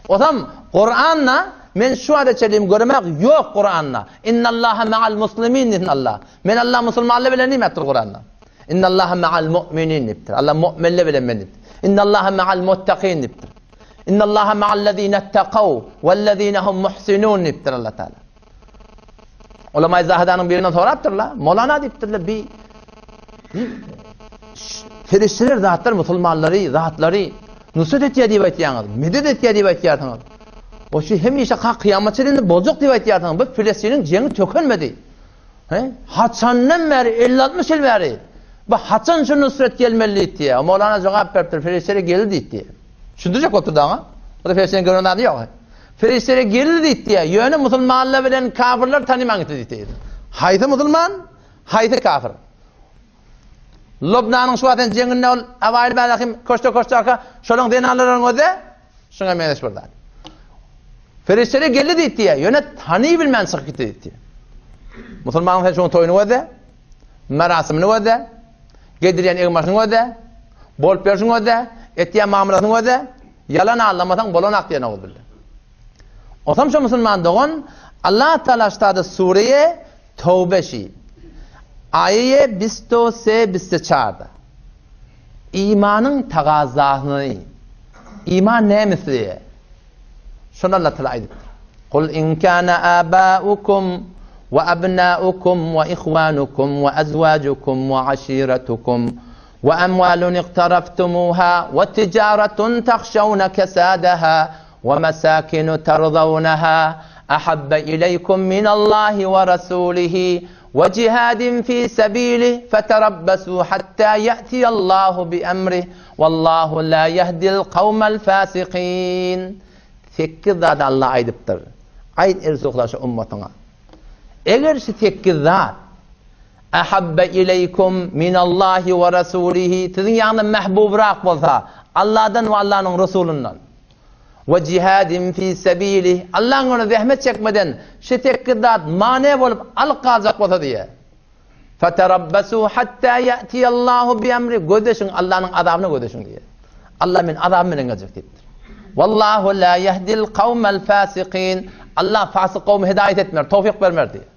Osam Kuranda men şu wagta çenli göremek ýok Kuranda. Innallaha ma'al muslimin diýsin Allah. Men Allah musulmanlar bilen diýmepdir Kuranda. Innallaha ma'al mu'minin diýipdir. Allah mu'minler bilen men diýipdir. Innallaha ma'al muttaqin diýipdir. Innallaha ma'allazina ittaqaw wallazina hum muhsinun diýipdir Allah Taala. Ulama Zahidanyň birinden sorapdyrlar. Molana diýipdirler, bi perişdeler zatlar musulmanlary, zatlary nusrat etýär diýip aýtýaňyz, medet etýär diýip aýtýarsyňyz. O şu hemişe ka kyýamat çenli boljak diýip aýtýarsyňyz. Bu Filistiniň jeňi tökenmedi. He? Haçandan bäri 50-60 ýyl bäri bu haçan şu nusrat gelmeli diýdi. Molana jogap beripdir, perişdeler geldi diýdi. Düşündirjek bolupdyr daňa. Bu da perişdeniň gören zady ýok. Perişdeler geldi diýdi, ýöne musulmanlar bilen kafirler tanyman gitdi diýdi. Haýsy musulman, haýsy kafir? Lubnanyň şu wagt jeňinde ol Awaýl Bälahim köşde köşde şolaryň zenanlarynyň özi şuňa meňzeş bir zat. Perişdeler geldi diýdi, ýöne tany bilmän çykyp gitdi diýdi. Musulmanyň sen şuň toýuny gözle, merasimini gözle, gedirýän egin-başyny gözle, bolup berşini gözle, etýän mamlasyny gözle, Ýalan aldamasaň bolanak diýen oguz bildi. Osam şo musulman dogan Allah Taala ştada sureýe Towbe şi aýeýe bisto se biste çarda. Imanyň tagazasyny iman näme isleýär? Şony Allah Taala aýdypdyr. Kul in kana abaukum we abnaukum we ihwanukum we azwajukum we aşiratukum We emwalun iqtaraftumuha we tijaratun tahşawna kesadaha we mesakinu tardawnaha ahabba ileýkum minallahi we rasulihi we jihadin fi sebilih feterabbasu hatta ýe'tiýallahu bi emrih wallahu la ýehdil kawmel fasikin. Sekiz zady Allah aýdypdyr. Aýt Erzuhla şu ummatyňa. Eger şu sekiz zat Ahabbe ileýkum minallahi we rasulihi siziň ýanyňyzda mähbubrak bolsa, Allahdan we Allanyň Resulyndan. We jihadin fi sebilih Allaň ýolunda zähmet çekmeden şu sekiz zat mane bolup alyp galjak bolsa diýýär. Feterabbasu hatta ýa'tiýallahu bi emri gözleşiň Allanyň azabyna gözleşiň diýýär. Allah men azabym bilen geljek diýipdir. Wallahu la ýehdil kawmel fasikin Allah fasyk kowmy hidaýat etmer, towfik bermer diýýär.